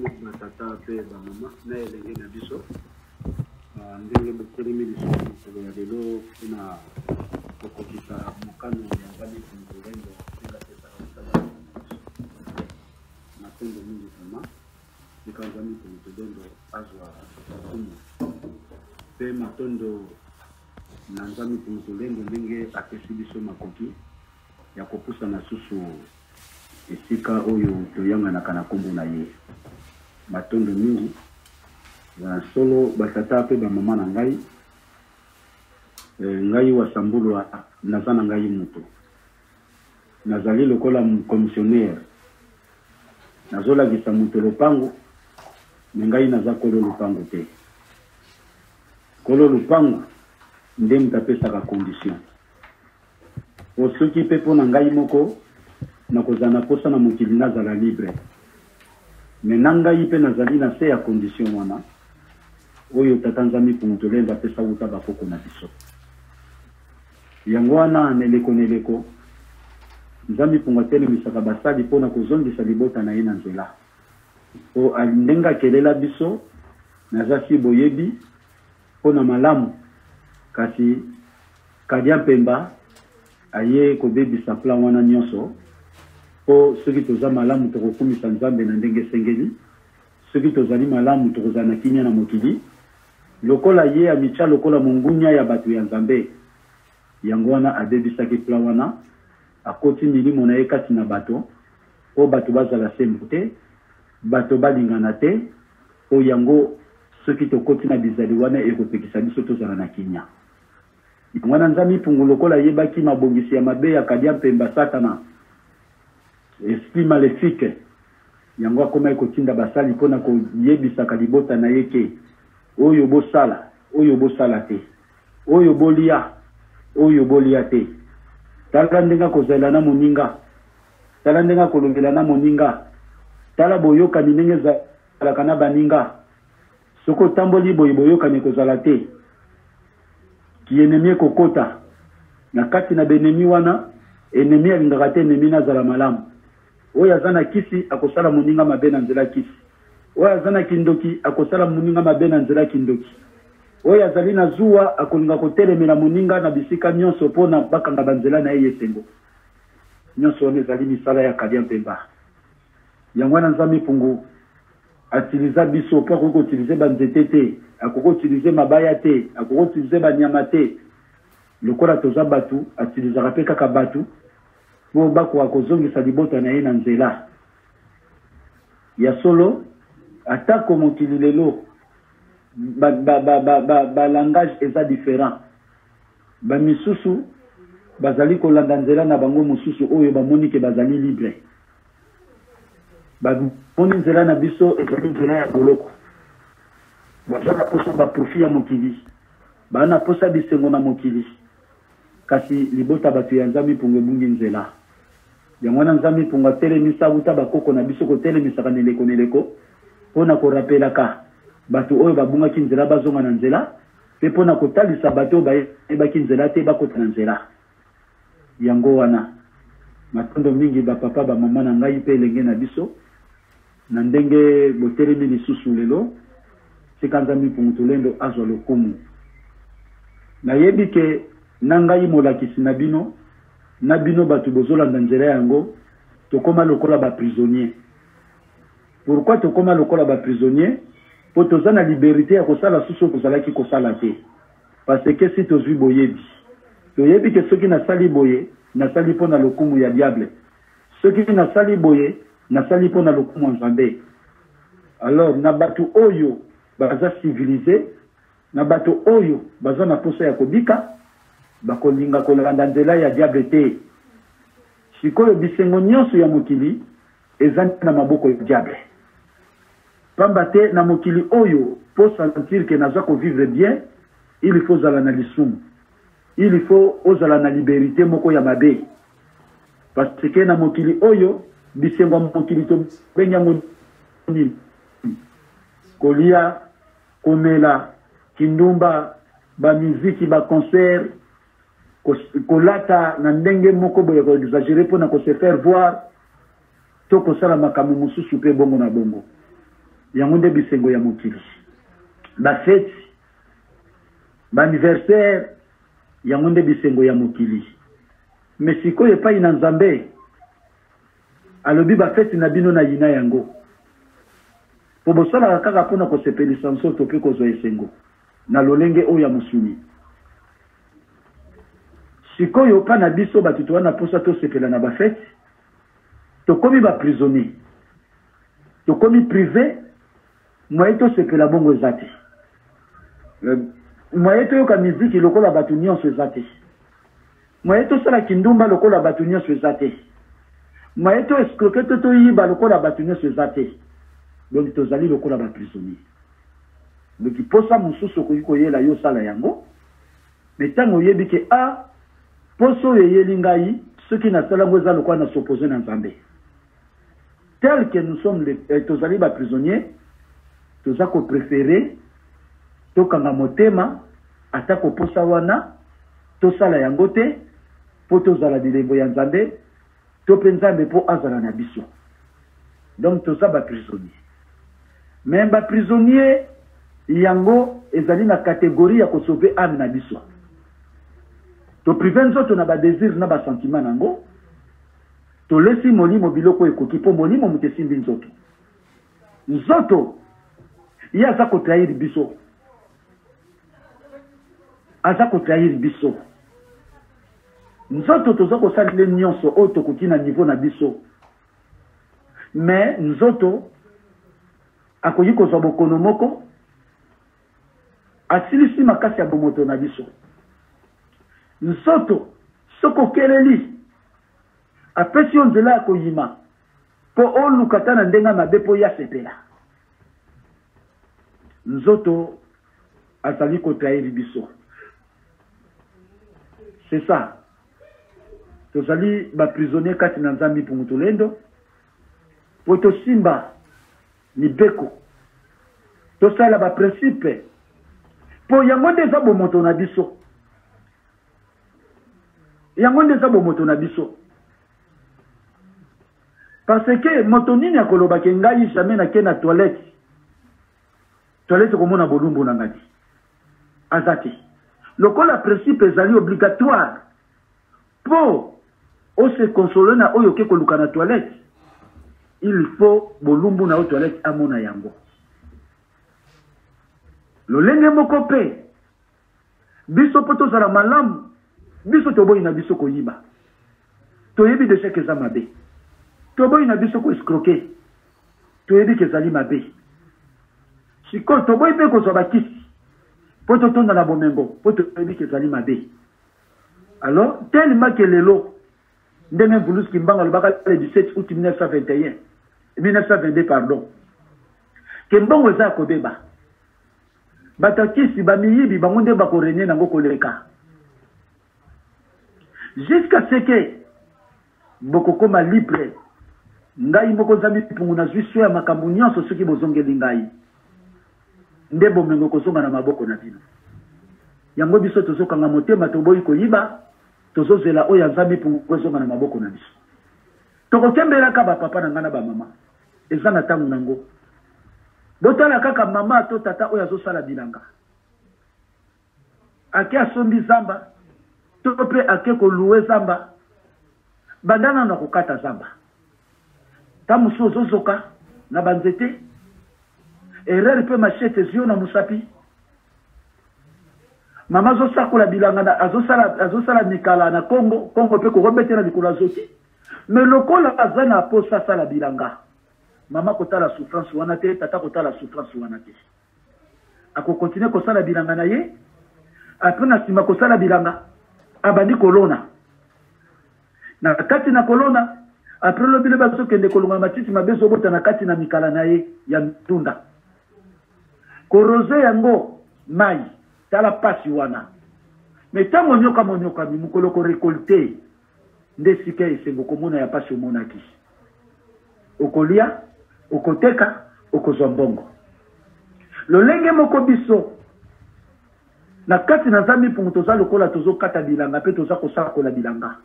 Batata mpe bamama na elenge na biso, ah, ndenge botelemi lisusu mokolo ya lelo mpona kokokisa mokano ya Nzambe Mpungu ndenge apesaka mosala na biso. Matondo mingi vraiment. Tika Nzambe Mpungu Tulendo azwa lokumu mpe matondo na Nzambe Mpungu Tulendo ndenge apesi biso makoki ya kopusana susu esika oyo toyanganaka na nkombo na ye. Matondo mingi na solo batata mpe bamama na ngai. Eh, ngai Wasambulwa naza na ngai moto, nazali lokola commissionnaire, nazolakisa moto lopango, me ngai naza kolo lopango te. Kolo lopango nde moto apesaka condition. Po soki pe po na ngai moko nakozala na posa na mokili nazala libre, mais na ngai pe nazali na se ya condition wana oyo Tata Nzambi Mpungu Tulendo apesa wuta ba koko na biso. Yango wana na eleko na eleko Nzambi Mpungu atelemisaka basali po na kozongisa libota na ye na nzela. Po ndenge akelela biso naza si boyebi po na malamu, kasi Kadia Mpemba aye kobebisa plan wana nionso po soki toza malamu tokokumisa Nzambe na ndenge esengeli, soki tozali malamu tokozala na kimia na mokili. Lokola ye amitia lokola mongunia ya batu ya Nzambe, yango wana abebisaki plan wana, akoti milimo na ye kati na bato po bato bazala sembo te, bato balingana te, po yango soki tokoti na bizali wana ekopekisa biso tozala na kimia. Yango wana Nzambi Mpungu lokola ayebaki mabongisi ya mabe ya Kadia Mpemba Satana, esprit malefique, yango akomaki kotinda basali mpo na koyebisaka libota na ye ke oyo bosala, oyo bosala te, oyo bolia, oyo bolia te. Tala ndenge akozalela na moninga, tala ndenge akolobela na moninga, tala boyokani ndenge ezalaka na baninga. Soki otamboli boye boyokani ekozala te. Ki ennemi ekokota. Na kati na ba ennemi wana, ennemi alingaka te ennemi na azala malamu. Oyo aza na kisi akosala moninga mabe na nzela kisi. Oyo aza na kindoki akosala moninga mabe na nzela kindoki. Oyo azali na zuwa akolinga kotelemela moninga na bisika nionso po na bakanga ba nzela na ye ya esengo. Nionso wana ezali misala ya Kadia Mpemba. Yango wana Nzambe Mpungu Atiliza biso po akoki ko utiliser ba nzete te, akoki ko utiliser mabaya te, akoki ko utiliser ba nyama te. Lokola toza batu, atilisaka pe kaka batu po bakoka kozongisa libota na ye na nzela. Ya solo, atako mokili lelo ba, ba, ba, ba, ba, ba langage eza different, ba misusu bazali kolanda nzela na bango mosusu oyo bamoni ke bazali libre. Bamoni nzela na biso ezali nzela ya boloko. Baza na posa ba profit ya mokili, ba na posa bisengo na mokili. Kasi libota bato ya Nzambe Mpungu ebungi nzela. Yango wana Nzambe Mpungu atelemisa wuta bakoko na biso kotelemisaka na eleko na eleko mpo na korapelaka bato oyo babungaki nzela bazonga na nzela mpe mpo na kotalisa bato oyo bayebaki nzela te bakota na nzela. Yango wana, matondo mingi ba papa, ba mama na ngai mpe elenge na biso na ndenge botelemi lisusu lelo. Tika Nzambe Mpungu Tulendo azwa lokumu. Nayebi ke na ngai molakisi na bino, na bino batu bozolanda nzela yango, tokoma lokola ba prisonniers. Pourquoi tokoma lokola ba prisonniers? Po toza na liberite ya kosala susu oyo tozalaki kosala te. Parce que si tozui boyebi. Toyebi ke soki nasali boye, nasali mpo na lokumu ya diable. Soki nasali boye, nasali mpo na lokumu ya Nzambe. Alors na batu oyo baza civilises, na bato oyo baza na posa ya kobika, bakolinga kolanda nzela ya diable te. Sikoyo bisengo nionso ya mokili eza na maboko ya diable. Pamba te na mokili oyo po sentir que naza ko vivre bien il faut ozala na lisumu, il faut ozala na liberite moko ya mabe parce que na mokili oyo bisengo ya mokili tobengi yango nini? Kolia, komela, kindumba, ba miziki, ba concert, kolata na ndenge moko boye ko exagerer pona ko se faire voir to kosala makambo mosusu pe bongo na bongo. Yango nde bisengo ya mokili. Ba feti, ba anniversaire, yango nde bisengo ya mokili. Mais sikoyo epai na Nzambe, alobi ba feti na bino na yina yango. Po bosalaka kaka mpo na kosepelisa nzoto mpe kozwa esengo na lolenge oyo ya mosuni. Sikoyo pa na biso bato toza na posa tosepela na ba feti, tokomi ba prisonniers. Tokomi prive, moyen tosepela bongo eza te. Moyen toyoka miziki lokola bato nionso eza te. Moyen tosala kindumba lokola bato nionso eza te. Moyen to escroquer to toyiba lokola bato nionso eza te. Donc tozali lokola ba prisonniers. Donc posa mosusu okoki koyela yo osala yango, mais tango oyebi ke ah posa oyo eyeli ngai soki nasala yango eza lokola na s'opposer na Nzambe. Tel que nous sommes les, eh, tozali ba prisonniers, toza ko preferer tokanga motema ata ko posa wana tosala yango te po tozala bilembo ya Nzambe to pe Nzambe po azala na biso. Donc toza ba prisonniers. Mais ba prisonniers yango ezali na categorie ya ko sauver ame na biso. To priver nzoto na ba desirs na ba sentiments na yango. Tolesi molimo biloko ekoki po molimo moto esimbi nzoto. Nzoto ye aza ko trahir biso. Aza ko trahir biso. Nzoto toza kosalela ye nionso oyo tokoki na niveau na biso. Mais nzoto akoki kozwa bokono moko asilisi makasi ya bomoto na biso. Nzoto soki okeleli Apesi yo nzela ya koyima po oluka ata na ndenge mabe po ye asepela. Nzoto azali ko trahir biso. C'est ça. Tozali ba prisonniers kati na Nzambi Mpungu Tulendo po tosimba mibeko, tosalela ba principes po yango nde eza bomoto na biso. Yango nde eza bomoto na biso. Parce que moto nini akoloba ke ngai jamais nake na toilette, toilette komona bolumbu na ngai te. Aza te. Lokola principe ezali obligatoire po o se consoler na oyo oke koluka na toilette, il faut bolumbu na yo toilette amona yango. Lolenge moko pe Biso po tozala malamu biso toboyi na biso koyiba toyebi dejà ke eza mabe toboyi na biso ko escroquer toyebi ke ezali mabe sikoyo toboyi pe kozwa ba kisi po totonda na bomengo po toyebi ke ezali mabe alors tellement ke lelo ndenge Mvuluzi Kimbangu alobaka le 17 août 1921 1922 pardon ke mbongo eza ya kobeba Bato ya kisi, ba miyibi, bango nde bako regner nango koleka. Jusqu'à ce que bokokoma libre. Ngai moko Nzambe Mpungu nazwi soin ya makambo nionso soki bozongeli ngai. Nde bomengo ekozonga na maboko na bino. Yango biso tozokanga motema toboyi koyiba, tozozela oyo ya Nzambe Mpungu ezonga na maboko na biso. Tokokembelaka ba papa na ngai na ba mama. Eza na tango na ngo. Botala kaka mama to tata oyo azosala bilanga. Ake asombi zamba to pe ake ko louer zamba. Banda nanu akokata zamba. Tango mosusu ozozoka na ba nzete. Erreur pe machette ezwi yo na mosapi. Mama azosakola bilanga na azosala azosala mikala na Congo, Congo pe kokobetela likolo azoki. Mais lokola aza na posa asala bilanga, mama kotala souffrance wana te, tata kotala souffrance wana te. Ako continuer kosala bilanga na ye, après na sima kosala bilanga, abandi kolona. Na kati na kolona, après lobi lobi azokende kolongola matiti mabe ezobota na kati na mikala na ye ya ndunda. Ko rose yango mayi, tala pasi wana. Mais tango nyoka monyokami, mokolo ko recolter, Nde esika ya esengo komona ya pasi omonaki. Okolia, okoteka, okozwa mbongo. Lolenge moko biso, na kati na Nzambe Mpungu toza lokola tozo kata bilanga pe toza kosakola bilanga.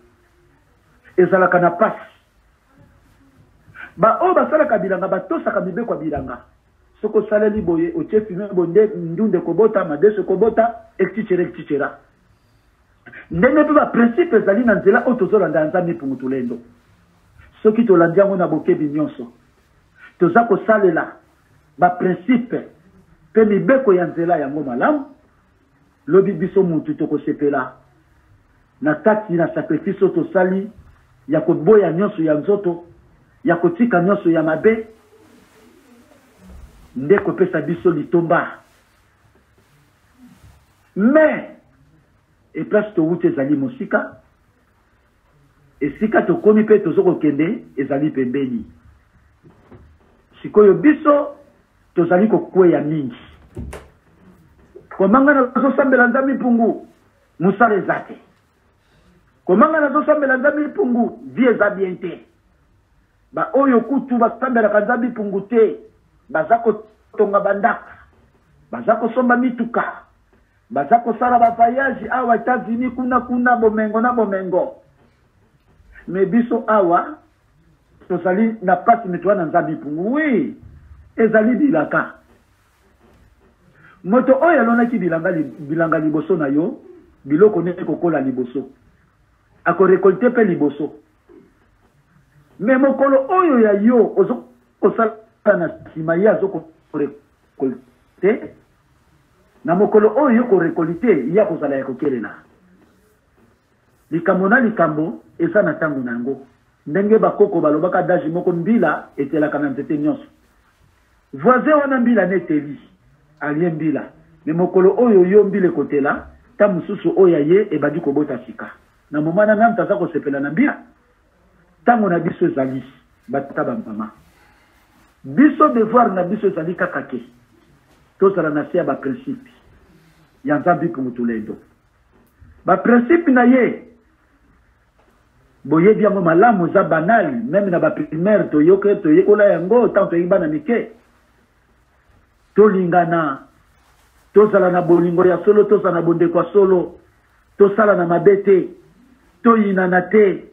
Ezalaka na pasi. Ba oyo basalaka bilanga batosaka mibeko ya bilanga. Soki osaleli boye, otie fumier boye nde ndunda ekobota, madesu ekobota, etc. Etc. Ndenge mpe ba principe ezali na nzela oyo tozolanda ya Nzambe Mpungu Tulendo. Soki tolandi yango na bokebi nyonso, toza kosalela ba principe mpe mibeko ya nzela yango malamu, lobi biso mutu tokosepela na kati na sacrifice oyo tosali ya koboya nyonso ya nzoto, ya kotika nyonso ya mabe, nde kopesa biso litomba. Mais e place towuti ezali mosika, esika tokomi mpe tozo kokende ezali pembeni. Sikoyo biso tozali kokweya mingi. Koma nga nazosambela Nzambe mpungu, mosala eza te. Koma nga nazosambela Nzambe mpungu, vie eza bien te. Ba oyo kutu basambelaka Nzambe mpungu te, baza kotonga bandako, baza kosomba mituka, baza kosala ba voyage awa Etats-Unis kuna kuna, bomengo na bomengo. Mais biso awa tozali na pasi, mais toza na Nzambe mpungu. Oui, ezali bilaka. Moto oyo alonaki bilanga, bilanga liboso na yo, biloko nde ekokola liboso, akorekolte mpe liboso. Mais mokolo oyo ya yo ozo kosala na sima ye azo ko recolte, na mokolo oyo yo ko recolite ye akozala ya kokelela. Likambo na likambo eza na tango na yango. Ndenge ba koko balobaka adage moko mbila etelaka na nzete nionso. Voisin wana mbila ne eteli, alie mbila mais mokolo oyo yo mbila ekotela tango mosusu oyo ya ye ebandi kobota sika. Na moment na nanu taza kosepela na mbila. Tango na biso ezali ba tata ba mama. Biso devoir na biso ezali kaka ke tozala na se ya ba principe ya Nzambi Mpungu Tulendo. Ba principe na ye boyebi yango malamu, eza banal meme na ba primaire toyoke toyekola yango tango toyaki bana mike. Tolingana, tozala na bolingo ya solo, tozala na bondeko ya solo, tosalana mabe te, toyinana te,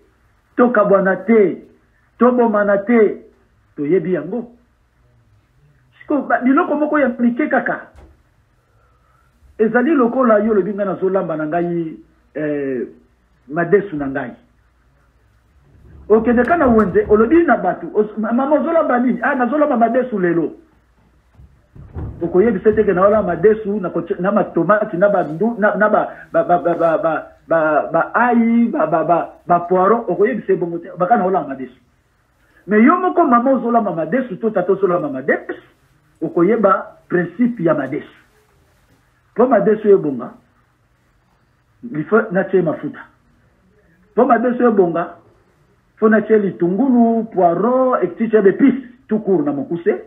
tokabwana te, tobomana te. Toyebi yango. Sikoyo biloko moko ya mike kaka ezali lokola yo olobi ngai nazolamba na ngai eh, madesu na ngai okende ka na wenze olobi na bato mama ozolamba nini ah nazolamba madesu lelo okoyebisa ete ke naolamba madesu na matomati na bandu na ba ba ba ba ba ba ba ba ayi ba ba ba ba poireau okoyebisa ebongo te baka naolamba madesu mais yo moko mama ozolamba madesu to tata ozolamba madesu okoyeba principe ya madesu mpo madesu ebonga il faut natie mafuta mpo madesu ebonga fo natie litungulu poireau etc bepice tout court na mokuse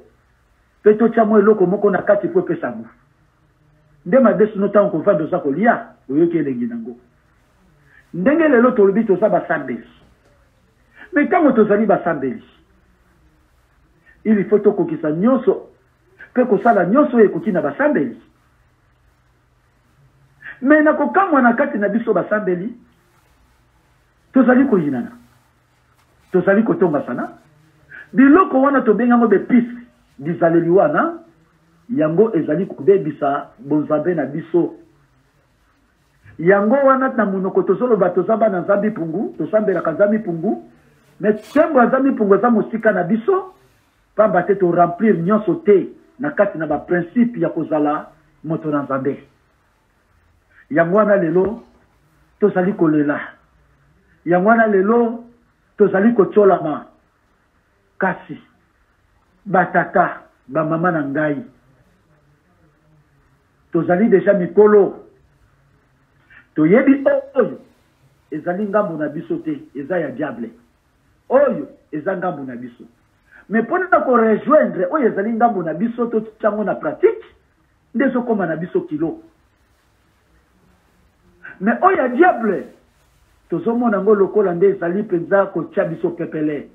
mpe totya mwa eloko moko na kati mpo epesa gout nde madesu no ntango kovanda oza kolia oyoki elengi nango ndenge lelo tolobi toza basambeli me ntango tozali basambeli il faut tokokisa nyonso mpe kosala nyonso oyo ekoki na basambeli Me na kokamwa na kati na biso basambeli tozali koyinana, tozali kotongasana. Biloko wana tobengi yango bepise, bizaleli wana yango ezali kobebisa bonzambe na biso. Yango wana na monoko tozoloba toza bana Nzambi Pungu, tosambelaka Nzambi Pungu, me nkembo ya Nzambi Pungu eza mosika na biso. Pamba te to remplir nionso te na kati na ba principes ya kozala moto na Nzambe. Yango wana lelo tozali kolela. Yango wana lelo tozali kotiolama. Kasi ba tata, ba mama na ngai, tozali deja mikolo. Toyebi oyo ezali ngambo na biso te, eza ya diable. Oyo eza ngambo na biso. Mais pona ko rejoindre oyo ezali ngambo na biso totia yango na pratique nde ezokoma na biso kilo. Mais oyo ya diable tozomona yango lokola nde ezali mpenza kotia biso pepele.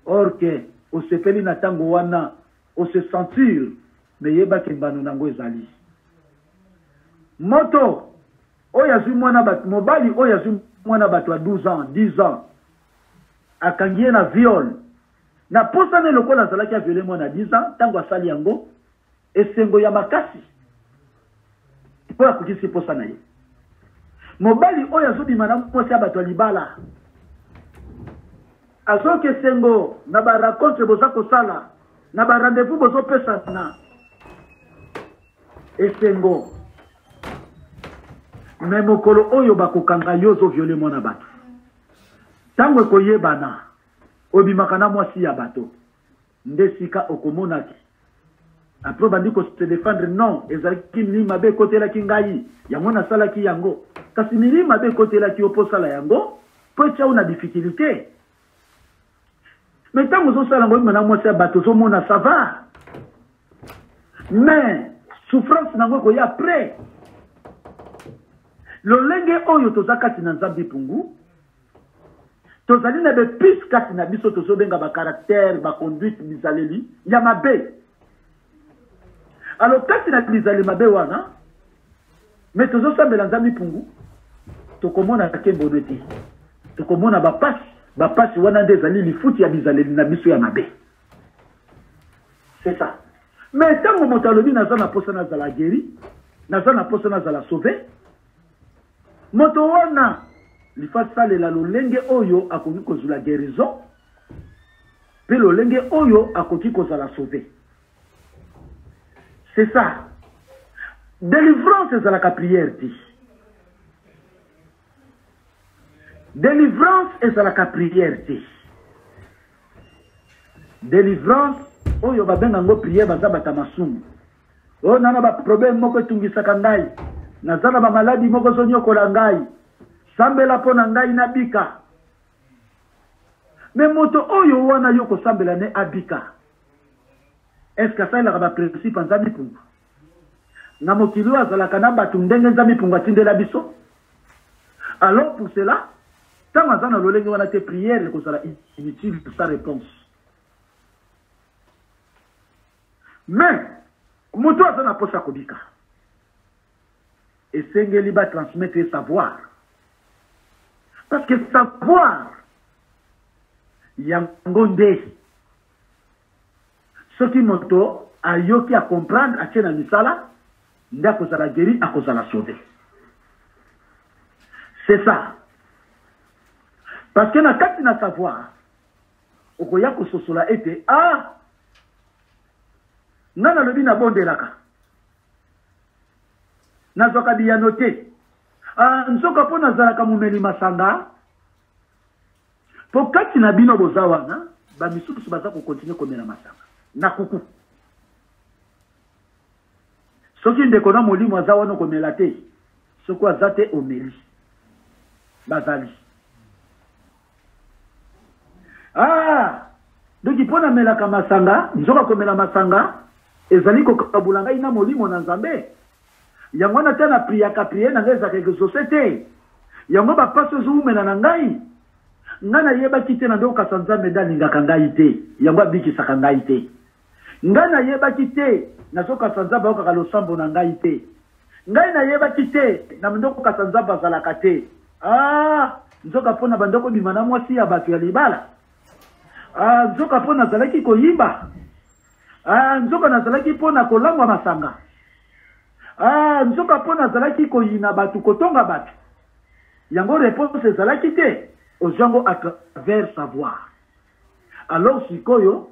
Or que osepeli na tango wana o se sentir mais yeba ke mbano na yango ezali. Moto oyo azwi mwana bato, mobali oyo azwi mwana bato ya 12 ans, 10 ans akangi ye na viol na posa ne lokola azalaki a viole mwana 10 ans ntango asali yango. Esengo ya makasi mpo akokisi mposa na ye. Mobali oyo azobima na mwasi ya bato ya libala azoyoka esengo na ba rencontre boza kosala na ba rendez-vous bozopesana esengo me mokolo oyo bakokanga yo ozoviole mwana bato ntango ekoyebana obimaka na mwasi ya bato nde sika okomona ke après obandi ko se defendre non ezalaki milimo mabe ekotelaki ngai yango nasalaki yango kasi milimo mabe ekotelaki yo mpo osala yango mpo etya yo na difficulté mais ntango ozosala yango oyebima na mwasi ya bato ozomona ça va mais souffrance na yango ekoya après lolenge oyo toza kati na nzambe pungu Tozali na b'epices kati na biso tozobenga ba caractères, ba conduites, bizaleli ya mabe. Alors kati na bizaleli mabe wana, mais tozosambela Nzambe mpungu, tokomona nkembo no te. Tokomona bapasi, bapasi wana nde ezali lifuti ya bizaleli na biso ya mabe. C'est ça. Mais ntango moto alobi naza na posa nazala guéri, naza na posa nazala sauvé, Moto wana il faut asalela lolenge oyo akoki kozula guerison mpe lolenge oyo akoki kozala sauve. C'est ça. Delivrance ezalaka prière te. Delivrance ezalaka prière te. Delivrance oyo babenga yango prière baza bata masumu. Oh nana ba problème moko etungisaka ngai. Naza na ba maladi moko ezonyokola ngai. Sambela mpo na ngai nabika. Me moto oyo wana yo kosambela ne abika. Est-ce que asalelaka ba principe ya Nzambe Mpungu? Na mokili oyo azalaka na bato ndenge Nzambe Mpungu atindela biso? Alors pour cela, ntango aza na lolenge wana te, prière ekozala inutile sans réponse. Mais moto aza na posa kobika esengeli ba transmettre ye savoir parce que savoir yango nde soki moto ayoki a comprendre atie na misala nde akozala guéri akozala sauvé c'est ça parce que na kati na savoir okoya kososola ete ah nga nalobi nabondelaka nazwaka biyano te ah, nzoka mpo nazalaka momeli masanga mpo kati na bino boza wana bamisusu baza kokontinue komela masanga na kuku soki ndeko na molimo aza wana okomela te soki aza te omeli bazali Ah! Donc mpo namelaka masanga, nzoka komela masanga ezali kokabola ngai na molimo na Nzambe. Yango wana ata na priaka priere na ngai ezalaka exauce te. Yango bapasi ezowumela na ngai. Ngai nayebaki te na nde okasa Nzambe nde alingaka ngai te, yango abikisaka ngai te. Ngai nayebaki te nazokasa Nzambe ayokaka losambo na ngai te. Ngai nayebaki te na bando kokasa Nzambe azalaka te. Ah, nzoka mpo na bando kobima na mwasi ya bato ya libala. Ah, nzoka mpo nazalaki koyiba. Ah, nzoka nazalaki mpo na kolangwa masanga. Ah, nzoka mpo nazalaki koyina bato, kotonga bato. Yango reponse ezalaki te. Ozwi yango à travers savoir. Alors sikoyo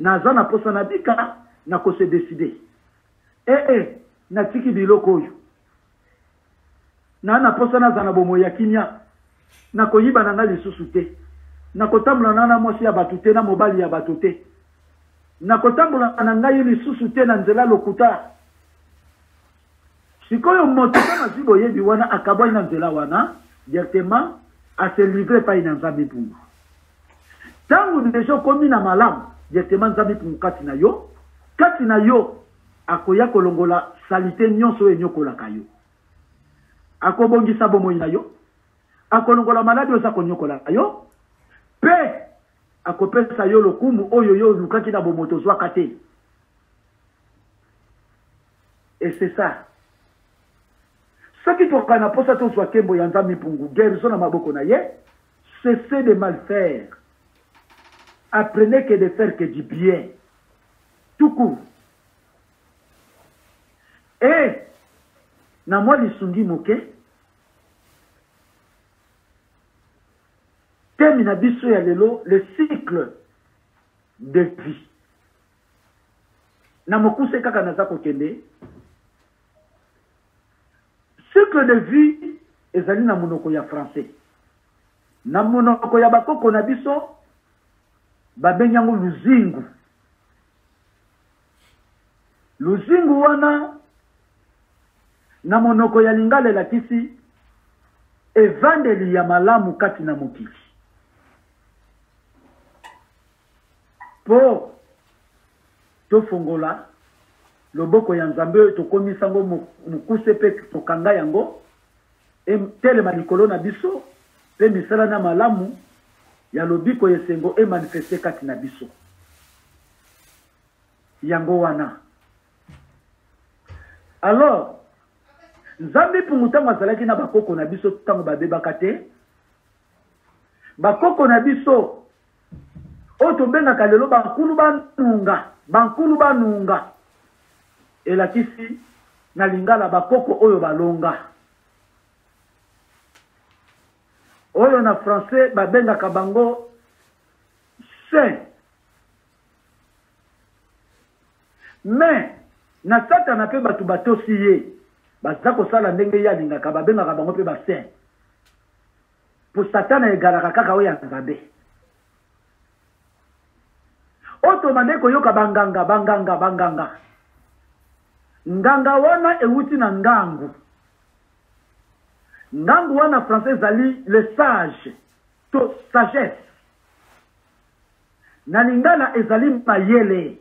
naza na posa nabika na ko se decider. Eh eh, natiki biloko oyo. Na na posa nazala na bomoi ya kimia. Nakoyiba na ngai lisusu te. Nakotambola na na mwasi ya bato te, na mobali ya bato te. Nakotambola na ngai lisusu te na nzela lokuta. Sikoyo moto ntango azwi boyebi wana akabwani na nzela wana directement a se livre epai na Nzambe mpungu. Ntango deja okomi na malamu directement Nzambe mpungu kati na yo, kati na yo akoya kolongola salite nyonso oyo enyokolaka yo. Akobongisa bomoi na yo, akolongola maladi oyo eza konyokola yo, mpe akopesa yo lokumu oyo yo olukaki na bomoto ozwaka te. Et c'est ça. Soki tozalaka na posa tozwa kembo ya Nzambe mpungu, guérison na maboko na ye, cessez de mal faire. Apprenez que de faire que du bien. Tout court. E na mwa lisungi moke, teme na biso ya lelo, le cycle de vie. Na mokuse kaka naza kokende, cycle de vie ezali na monoko ya français. Na monoko ya bakoko na biso babengi yango luzingu. Luzingu wana na monoko ya lingala elakisi evandeli ya malamu kati na mokili. Mpo tofongola loboko ya Nzambe oyo tokomisa yango mokuse mpe tokanga yango etelema likolo na biso mpe misala na malamu ya lobiko ya esengo emanifeste kati na biso. Yango wana. Alors, Nzambe Mpungu ntango azalaki na bakoko na biso ntango babebaka te, bakoko na biso oyo tobengaka lelo bankulu banunga, bankulu banunga elakisi na lingala bakoko oyo balonga, oyo na français babengaka bango saint. Mais na satana pe batu batosi ye baza kosala ndenge ye alingaka babengaka bango pe ba saint po satana egalaka kaka oyo ya Nzambe. Oyo tobandaki koyoka banganga banganga banganga nganga wana ewuti na ngangu ngangu wana français ezali le sage to sagesse. Na lingala ezali mayele.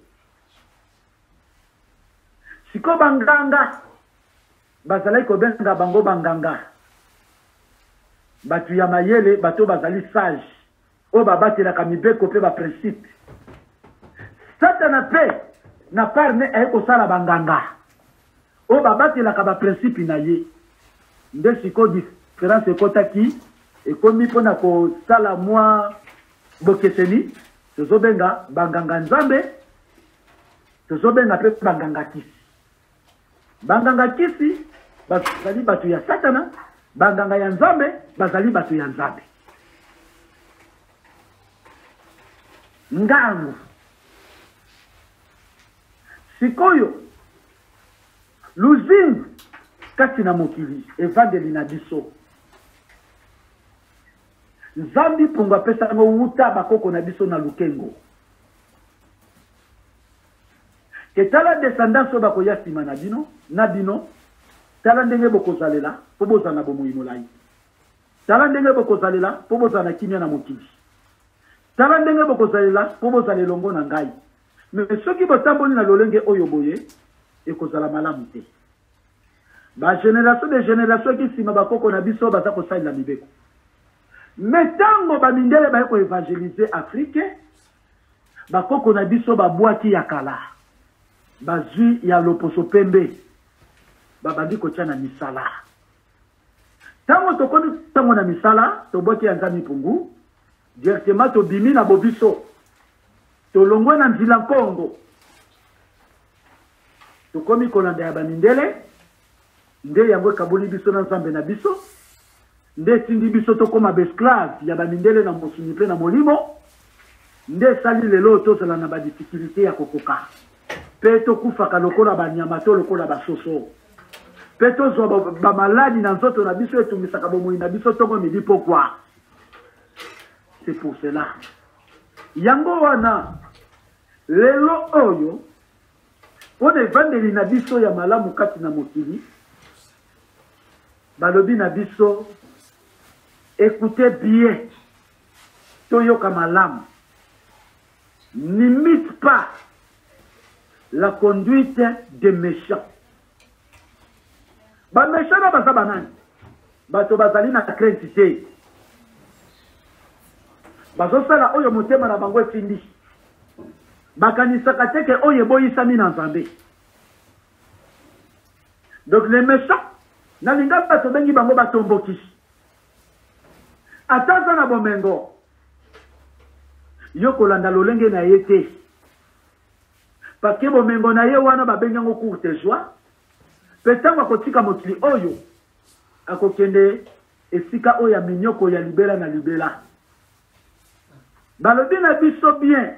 Sikoyo ba nganga bazalaki kobenga bango ba nganga, bato ya mayele, bato oyo bazali sage, oyo babatelaka mibeko mpe ba principe. Satana mpe na part ne aye kosala ba nganga oyo babatelaka ba principe na ye. Nde sikoyo difference ekotaki, ekomi mpo na kosala mwa Bokeseni, tozobenga banganga Nzambe, tozobenga mpe banganga kisi. Banganga kisi bazali bato ya Satana, banganga ya Nzambe bazali bato ya Nzambe. Ngangu sikoyo luzingu kati na mokili evandeli na biso. Nzambi Mpungu apesa yango wuta bakoko na biso na Lukengo. Ke tala descendance oyo bakoya sima na bino, na bino, tala ndenge bokozalela mpo bozala na bomoyi molayi. Tala ndenge bokozalela mpo bozala na kimia na mokili. Tala ndenge bokozalela mpo bozala elongo na ngai. Mais soki botamboli na lolenge oyo boye, ekozala malamu te. Ba generation de generation ki sima ba koko na biso baza kosalela mibeko. Mais tango ba mindele baye ko evangeliser Afrique, ba koko na biso ba bwaki ya kala, bazui ya loposo pembe, babandi kotia na misala. Tango tokomi tango na misala, tobwaki ya Nzambi Mpungu, directement tobimi na bobiso, tolongwe na nzila Nkongo. Tokomi kolanda ya ba mindele, nde yango ekaboli biso na Nzambe na biso, nde etindi biso tokoma ba esclaves ya ba mindele na mosuni mpe na molimo, nde esali lelo oyo tozala na ba difficultes ya kokoka mpe tokufaka lokola ba nyama to lokola ba soso mpe tozwa ba maladi na nzoto na biso etungisaka bomoi na biso tongo midi pokwa. C'est pour cela yango wana lelo oyo Mpo na evandeli na biso ya malamu kati na mokili, balobi na biso, Ecoutez bien, toyoka malamu, n'imite pas la conduite des mechants. Ba mechants na baza banani? Bato bazali na crainte te, bazosala oyo motema na bango etindi. Bakanisaka te ke oyo eboyisami na Nzambe. Donc les mechants, na lingala tobengi bango batomboki. Ata aza na bomengo, yo kolanda lolenge na ye te. Parce que bomengo na ye wana babengi yango courte joie. Mpe ntango akotika mokili oyo, akokende esika oyo ya minyoko ya libela na libela. Balobi na biso bien,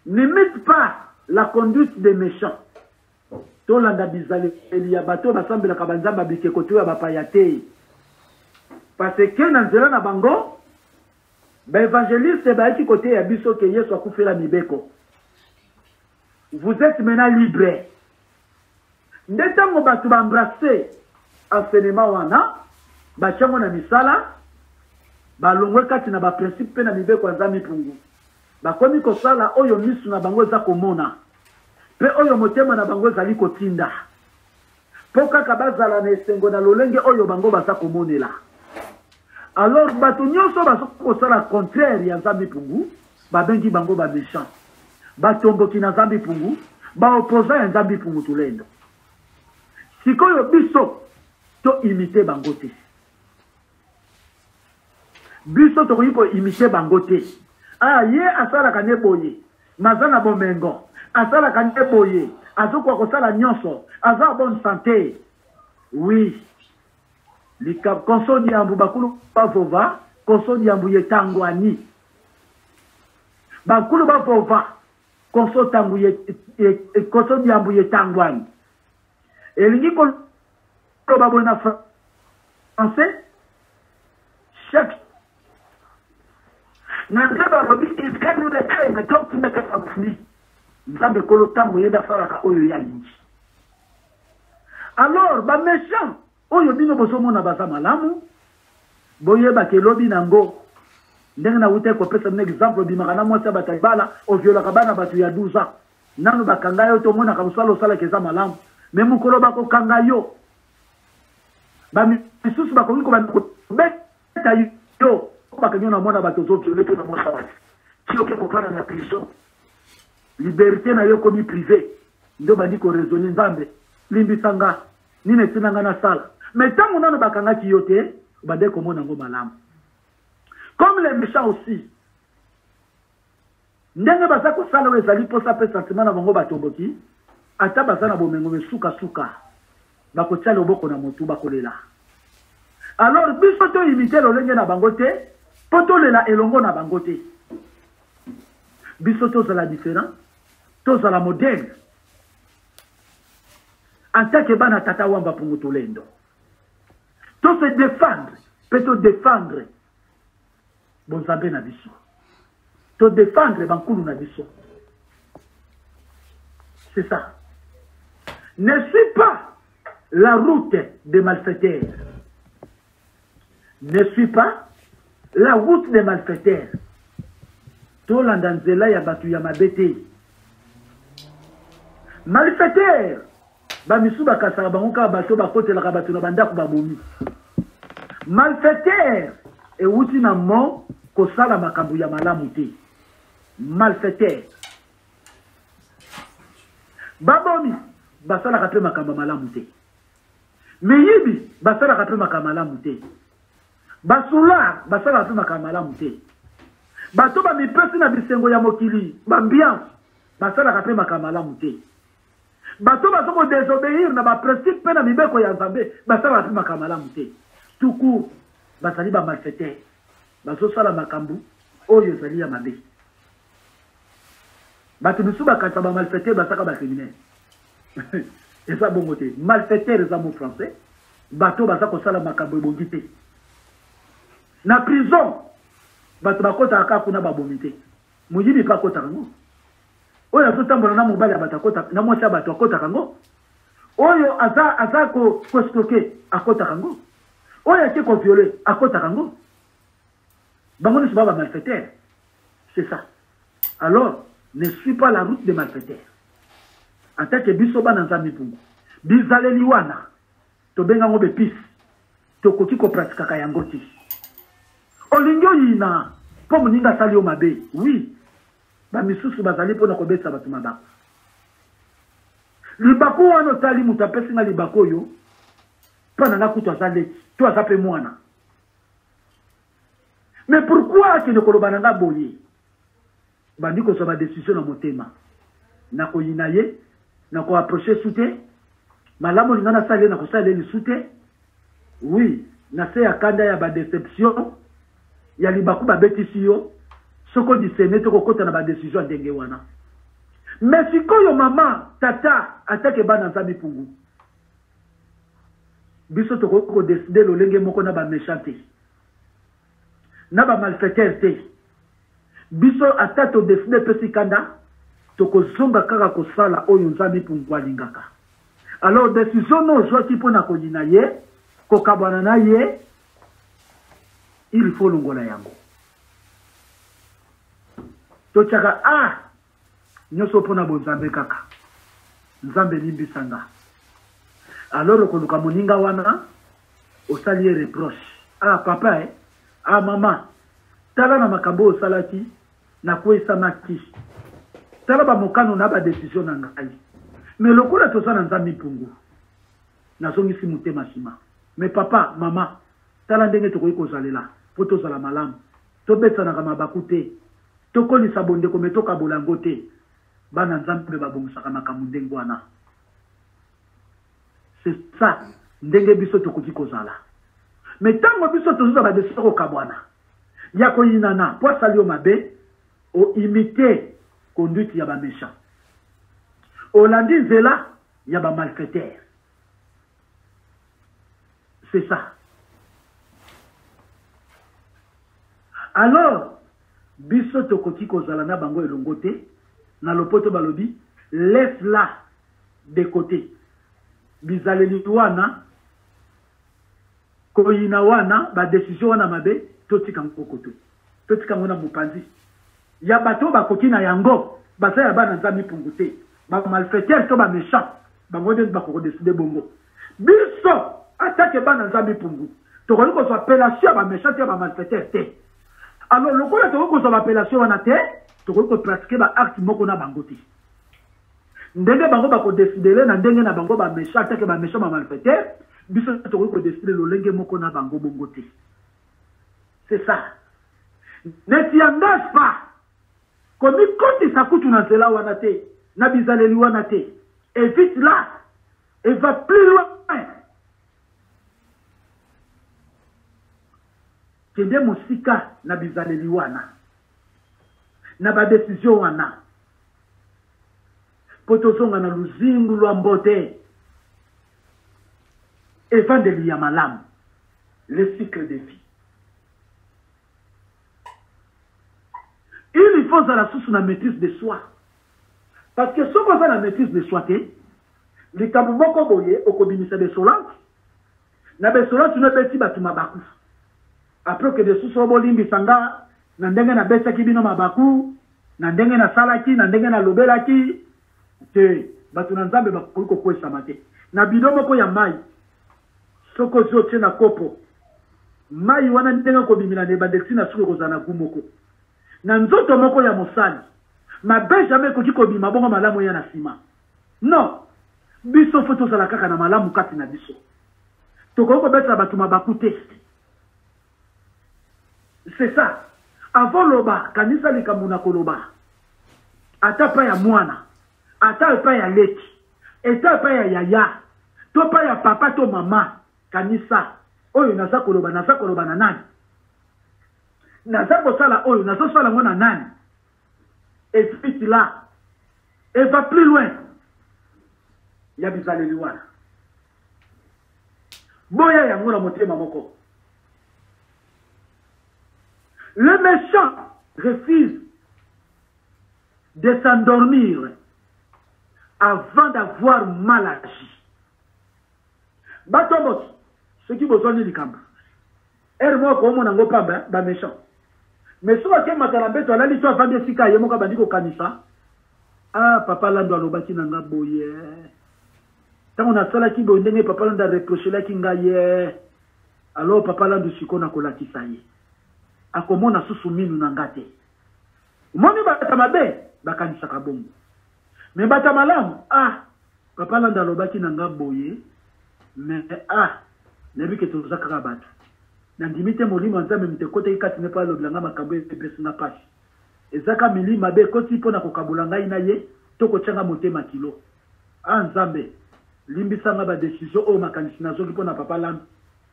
n'imite pas la conduite des méchants. Tolanda bizaleli ya bato oyo basambelaka banzambe ya bikeko to ya bapaya te. Parce que na nzela na bango, ba evangelistes bayaki koteya biso ke Yesu akufela mibeko. Vous etes maintenant libre. Nde ntango bato ba embrasser enseignement wana, batia yango na misala, balongwe kati na ba principes mpe na mibeko ya Nzambe Mpungu. Bakomi kosala oyo misu na bango eza komona mpe oyo motema na bango ezali kotinda, mpo kaka bazala na esengo na lolenge oyo bango baza komonela. Alors bato nyonso baza kosala contraire ya Nzambe Mpungu, babengi bango ba mechants, batomboki na Nzambe Mpungu, ba opposants ya Nzambe Mpungu Tulendo. Sikoyo biso to imiter bango te. Biso tokoki ko imiter bango te. Ah ye asalaka nde boye, maza na bomengo, asalaka nde boye, azokoka kosala nyonso, aza en bonne sante. Oui. Lika konso diambu bakulu bavova, konso diambu ye tangwani. Bakulu bavova, konso tangu ye, ye konso diambu ye tangwani. Elingi koloba boye na français, chaque na nzambe alobi nzambe kolo ntango ye nde asalaka oyo ye alingi. Alors ba méchants oyo bino bozomona baza malamu, boyeba ke lobi nango ndenge nawutaki kopesa bino exemple, obimaka na mwasi ya bato ya libala, oviolaka bana bato ya 12 ans, nanu bakanga yo te, omonaka mosala osalaka eza malamu, me mokolo bakokanga yo, bamisusu bakoki kobanda kobeta yo, bakangi yo na mwana bato ozoviole mpe na mwasi ya bato, ti oke kokana na prison, liberté na yo ekomi prive, nde obandi koraisonne, Nzambe limbisa nga, nini etinda nga nasala? Mais ntango nano bakangaki yo te, obandaki komona yango malamu. Comme les méchants aussi, ndenge baza kosala oyo ezali mposa mpe sentiment na bango, batomboki, ata baza na bomengo, me sukasuka bakotia loboko na motu, bakolela. Alors biso toimite lolenge na bango te, mpo tolela elongo na bango te. Biso tozala différent, tozala modèle en tant que bana tata Wamba Pungu Tulendo. To se défendre, mpe to défendre bonzambe na biso, to défendre bankulu na biso. C'est ça. Ne suis pas la route des malfaiteurs. Ne suis pas la route des malfaiteurs. Tolanda nzela ya bato ya mabe te. Malfaiteur, bamisu bakasaka bango kaka bato bakotelaka bato na bandako babomi. Malfaiteur ewuti na mo kosala makambo ya malamu te. Malfaiteur. Babomi basalaka mpe makambo ya malamu te. Miyibi basalaka mpe makambo malamu te. Basular basalaka mpe makambo malamu te. Bato bamipesi na bisengo ya mokili, bambiance, basalaka mpe makambo malamu te. Bato bazo ko desobeir na ba principe mpe na mibeko ya Nzambe basalaka mpe makambo malamu te. Tout court, bazali ba malfaiteurs, bazosala makambo oyo ezali ya mabe. Bato misusu bakanisa ba malfaiteurs basaka ba criminels. Eza bongo te. Malfaiteur eza mot français. Bato baza kosala makambo ebongi te. Na prison bato bakotaka kaka kuna babomi te. Moyibi mpe akotaka ngo. Oyo azotambola na mobali ya bato akotaka, na mwasi ya bato akotaka ngo. Oyo aza aza ko ko akotaka ngo. Oyo ake ko violer akotaka ngo. Bango nyonso ba ba malfaiteurs. C'est ça. Alors, ne suis pas la route des malfaiteurs. En tant que biso bana Nzambe mpungu, bizaleli wana tobenga yango bepise, tokoki kopratikaka yango te. Olingi oyina mpo moninga asali yo mabe, oui, bamisusu bazali mpo na kobetisa bato mabaku. Libaku wana otali moto apesi nga libaku oyo, mpo na nga kutu aza leki to aza mpe mwana. Mais pourquoi akende koloba na nga boye? Bandi kozwa ba decision na motema. Nakoyina ye, nako approcher su te. Malamu olinga nasala ye nakosala ye lisu te. Oui, na se ya kanda ya ba deception ya libaku babetisi yo, soki o discerne te okokota na ba decision ya ndenge wana. Mais sikoyo mama, tata, atake bana Nzambe pungu, biso tokoki ko decider lolenge moko na ba mechant te, na ba malfaiteurs te. Biso ata to decider epesi kanda, tokozonga kaka kosala oyo Nzambe pungu alingaka. Alors decision no ozwaki mpo na koyina ye, kokabwana na ye, il faut longola yango. Totyaka ah nyonso mpo na bonzambe kaka. Nzambe limbisa nga. Alors okoluka moninga wana osali ye reproche. Ah papa eh, ah mama, tala na makambo oyo osalaki Nakweisamaki. Tala ba mokano na ba decision na ngai. Mais lokola toza na Nzambe mpungu, nazongisi motema sima. Mais papa, mama, tala ndenge tokoki kozalela po tozala malamu. Tobetanaka mabaku te. Tokolisa bondeko mais tokabola yango te. Bana Nzambe babongisaka makambo ndenge wana. C'est ça ndenge biso tokoki kozala. Mais tango biso tozozwa ba decision kokabwana, ya koyinana po asali yo mabe, o imiter conduite ya ba mechants. Olandi nzela ya ba malfaiteurs. C'est ça. Alors, biso tokoki kozala na bango elongo te, na lopoto balobi laisse la de cote. Bizaleli wana, koyina wana, ba decision wana mabe, totika yango koto. Totika yango na mopanzi ya bato oyo bakoki na yango, baza ya bana Nzambe mpungu te. Ba malfaiteurs to ba mechants, bango nde bakoki kodeside bongo. Biso, atake bana Nzambe mpungu, tokoki kozwa appellation ya ba mechants te, ya ba malfaiteurs te. Alors lokola tokoki kozwa ba appellation wana te, tokoki kopratiquer ba acte moko na bango te. Ndenge bango bako decidele na ndenge na bango ba mechant atake ba mechant ba malfaiteur, biso tokoki ko decidele lolenge moko na bango bongo te. C'est ça. Ne t'y engage pas. Komikotisa kutu na nzela wana te, na bizaleli wana te. Evite là et va plus loin. Kende mosika na bizaleli wana, na ba decision wana. Mpo tozonga na luzingu lwa mbote, evandeli ya malamu, le cycle de vie. Il faut ozala susu na maîtrise de soi, parce que soki oza na maîtrise de soi te, likambo moko boye okobimisa besolante na besolante no ebeti bato mabaku. Après okende susu bolimbisa nga na ndenge nabetaki bino mabaku, na ndenge nasalaki, na ndenge nalobelaki te. Bato na Nzambe bakoki kokwesama te na bido moko ya mai. Soki ozwi otie na kopo mai wana, ndenge ekobimela na ebandeli ti na suka ekozala na gu moko. Na nzoto moko ya mosali, mabe jamais ekoki kobima bongo malamu eya na nsima. Non, biso fo tozala kaka na malamu kati na biso. Tokoki kobetela bato mabaku te. C'est ça. Avant loba, kanisa likambo na koloba. Ata pa ya mwana, ata epai ya leki, ata epai ya yaya, to pa ya papa to mama, kanisa oyo naza koloba, naza koloba na nani? Naza kosala oyo, nazosala yango na nani? Évite là. Et va plus loin. Ya bizaleli wana. Boya yango na motema moko. Le méchant refuse de s'endormir avant d'avoir mal agi. Batomboki, soki bozwani likambo, heure moko komona yango pamba, ba méchant. Mais soki akemata na mbeto alali to avandi esika ye moko abandi kokanisa, ah papa Lando alobaki na nga boye. Tango nasalaki boye ndenge papa Lando areprochelaki ngai ye. Alors papa Landu sikoyo nakolakisa ye. Akomona susu minu na nga te. Omoni bato ya mabe bakanisaka bongo. Mais bato ya malamu, ah papa Landu alobaki na nga boye mais ah nayebi ke toza kaka bato. Nandimi te molimo ya Nzambe moto ekotaki kati ne mpo alobela nga makambo epesi nga pasi. Eza ka milimo mabe ekoti mpo na kokabola ngai na ye to kotia nga motema kilo. Ah Nzambe! Limbisa nga ba decision oyo makanisi nazwaki mpo na papa Landu.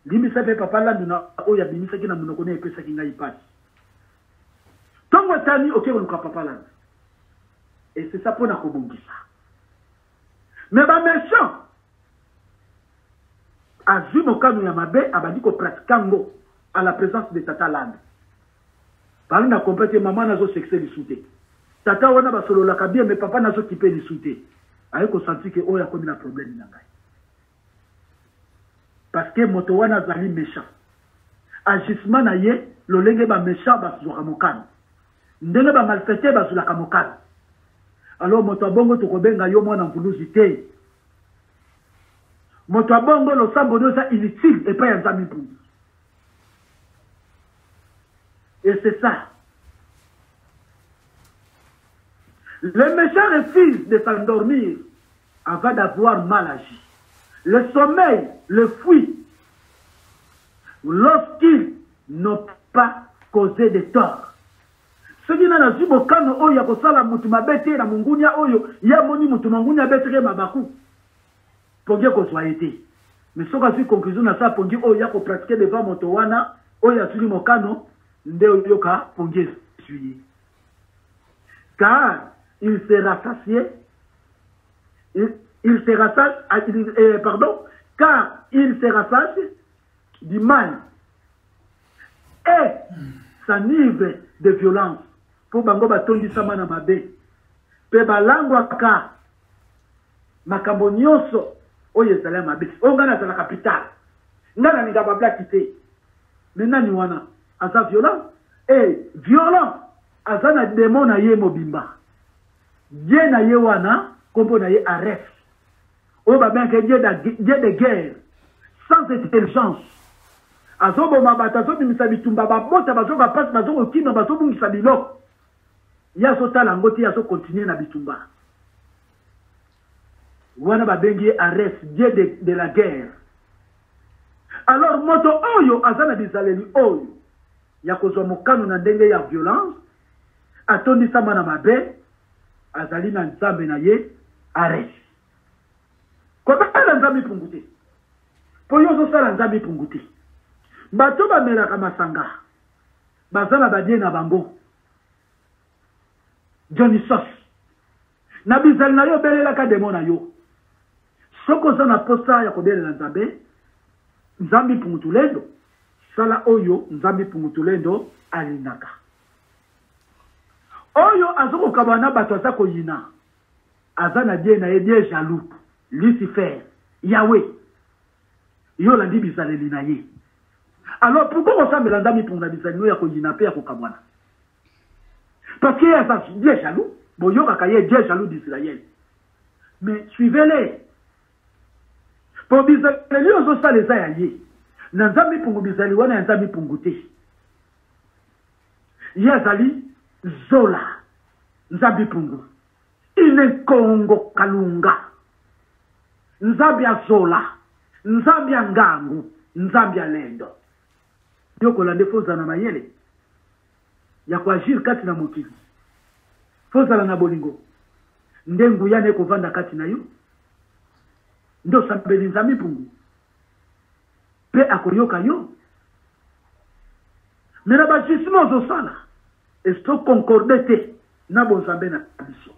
Limbisa mpe papa Landu na oyo abimisaki na monoko ne epesaki ngai mpasi. Ntongo etani oke koluka papa Landu. Et c'est ça mpo na kobongisa. Mais ba méchants azwi mokano ya mabe abandi ko pratiquer yango à la présence de tata Landu. Bana na comprendre te maman nazo sexe lisu te. Tata wana basololaka bien mais papa nazo kipe lisu te. Aye ko sentir que oyo akomi na problème na ngai. Parce que moto wana azali méchant. Agissement na ye lolenge ba méchant bazwaka mokano. Ndenge ba malfaiteurs bazwelaka mokano. Alors moto ya bongo tokobenga yo mwana mvuluzi te. Moto ya bongo losambo no eza inutile epai ya Nzambe mpungu. Et c'est ça. Le méchant refuse de s'endormir avant d'avoir mal agi. Le sommeil le fuit lorsqu'ils n'ont pas causé de tort. Soki nani azwi mokano oyo ya kosala moto mabe te na mongunia oyo ye amoni moto mongunia abetaki ye mabaku, pongi ekozwa ye te. Mais soki azwi conclusion na sa pongi oyo ya ko pratiquer devant moto wana oyo azwili mokano, nde oyoka pongi ezwi ye. Car il se rassasiait, il, il se rassasie, ah, il, eh, pardon, car il se rassasie du mal et s'enivre de violence mpo bango batondisama na mabe mpe balangwaka makambo nyonso oyo ezali ya mabe. Oyo ngai nazala capital, ngai nalinga bablaki te. Me nani wana aza violent? E violent aza na demon na ye mobimba, die na ye wana nkombo na ye Ares, oyo babengaka ye dieu de guerre sans intelligence. Azoboma bato, azobimisa bitumba, babota bazoka mpasi, bazokokima, bazobungisa biloko. Ye azotala yango te, ye azokontinue na bitumba wana. Babengi ye Ares, dieu de la guerre. Alors moto oyo aza na bizaleli oyo ya kozwa mokano na ndenge ya violence, atondisama na mabe, azali na nzambe na ye Ares. Kobala nzambe mpungu te, mpo yo ozosala nzambe mpungu te. Bato bamelaka masanga baza na badie na bango. Dionysos, na bizali na yo obelelaka demo na yo. Soki oza na posa ya kobelela Nzambe, Nzambi Mpungu Tulendo, sala oyo Nzambi Mpungu Tulendo alingaka. Oyo azokokabwana na bato aza koyina, aza na die na ye, die jaloux, Lucifer, Yahweh. Yo olandi bizaleli na ye. Alors pourquoi kosambela Nzambi Mpungu na bizaleli no ya koyina mpe ya kokabwana? Parce que ye aza die jaloux, boyokaka ye die jaloux d'Israël. Mais suivez-les. Po bizaleli oyo ozosala eza ya ye. Na Nzambi Mpungu bizaleli wana ya Nzambi Mpungu te. Ye azali Zola Nzambi Mpungu. Ine Nkongo Kalunga. Nzambi ya Zola, Nzambi ya Ngangu, Nzambi ya Lendo. Yo kolanda faut ozala na mayele ya ko agir kati na mokili. Faut ozala na bolingo nde nguya na ekovanda kati na yo. Nde osambeli Nzambi Mpungu mpe akoyoka yo. Mais na ba agissement ozosala ezo concorde te na bonzambe na biso.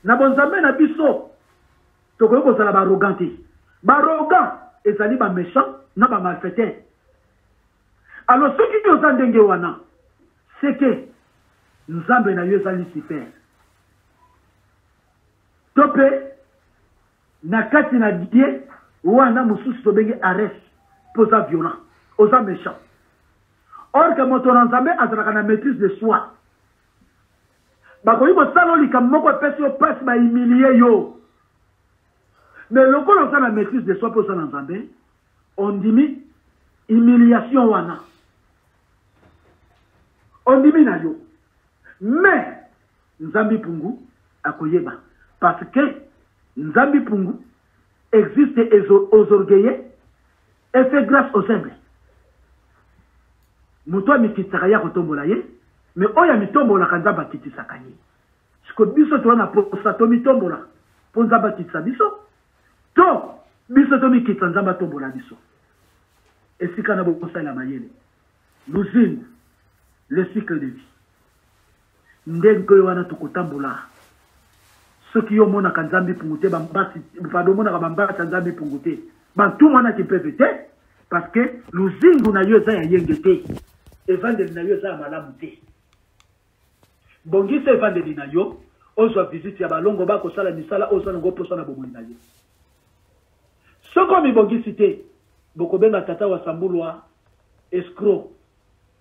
Na bonzambe na biso tokoki kozala ba arrogant te. Ba arrogant ezali ba méchant na ba malfaiteur. Alors soki oza ndenge wana, c'est que Nzambe na yo eza Lucifer. To pe na kati na die wana mosusu tobengi Ares, mpo oza violent, oza méchant. Or que moto na Nzambe azalaka na maîtrise de soi. Bakoki kosala yo likambo moko epesi yo mpasi, ba humilier yo. Mais lokola oza na maîtrise de soi mpe oza na Nzambe, ondimi humiliation wana, ondimi na yo. Mais Nzambi Pungu akoyeba, parce que Nzambi Pungu existe aux orgueilleux et fait grâce aux humbles. Moto amikitisaka ye akotombola ye, mais oyo amitombolaka Nzambe akitisaka ye. Siko biso toza na posa tomitombola mpo Nzambe akitisa biso to? Biso tomikitisa Nzambe atombola biso. Esika na bosalela mayele. Luzingu, le cycle de vie. Ndenge wana tokotambola. Soki yo omonaka Nzambe pungu te, bambasi, pardon, omonaka bambasi ya Nzambe pungu te. Bantu wana kimpeve te, parce que luzingu na yo eza ya yenge te. Evandeli na yo eza ya malamu te. Bongisa evandeli na yo, ozwa visite ya balongo ba kosala misala oyo oza nango mposa na bomoi na yo. Soki omibongisi te, bokobenga tata wa Sambulwa escroc,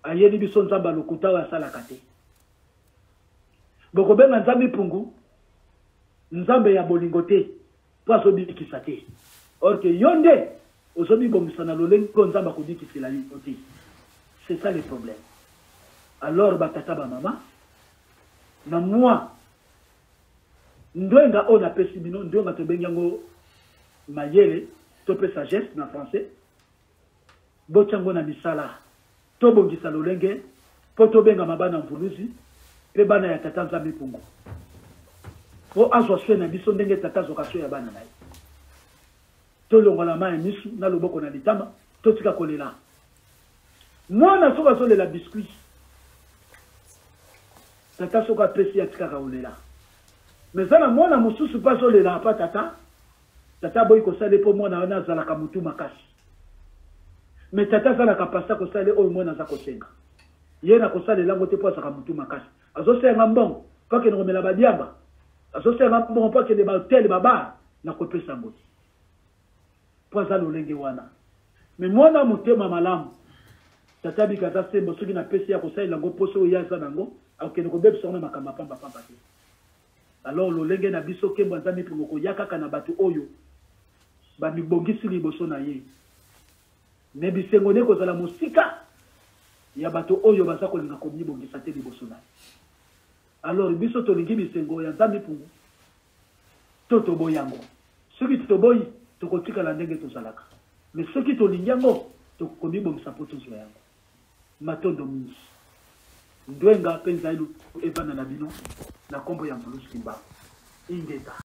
ayeli biso Nzambe ya lokuta oyo asalaka te. Bokobenga Nzambe Mpungu Nzambe ya bolingo te mpo azobikisa te. Or que yo nde ozomibongisa na lolenge oyo Nzambe akobikisela yo te. C'est ça le problème. Alors ba tata ba mama na mwa ndwenga oyo napesi bino, ndwenga tobengi yango mayele to mpe sagesse na français, botya yango na misala, tobongisa lolenge mpo tobengama bana mvuluzi mpe bana ya tata Nzambe Mpungu, mpo azwa soin na biso ndenge tata azwaka soin ya bana na ye. Tolongola mai ya misu na loboko na litama, totika kolela. Mwana soki azolela biscuit, tata soki apesi ye atikaka kolela. Mais eza na mwana mosusu mpe azolela apa tata, tata aboyi kosala ye mpo mwana wana azalaka motu makasi. Mais tata aza na capacité ya kosala ye oyo mwana aza kosenga. Ye na kosalela yango te mpo azalaka motu makasi. Azosenga nga mbongo mpo akende komela badiamba, azosenga nga mbongo mpo akende ba hotel, ba bar, nakopesa yango te mpo aza lolenge wana. Mais mwana motema malamu, tata bika aza sembo, soki napesi ye akosalela yango mposa oyo ye aza na yango, akokende kobebisa yango na makambo ya pamba pamba te. Alors lolenge na biso nkembo ya Nzambe mpo koya kaka na bato oyo bamibongisi liboso na ye. Mais bisengo nde kozala mosika ya bato oyo baza kolinga komibongisa te liboso na ye. Alors biso tolingi bisengo ya Nzambe mpungu to toboyi yango? Soki toboyi, tokotikala ndenge tozalaka. Mais soki tolingi yango, tokomibongisa mpo tozwa yango. Matondo mingi. Ndwenga mpe Nzailu evanda na bino na kombo ya Mvuluzi Kimbangu. Ingeta.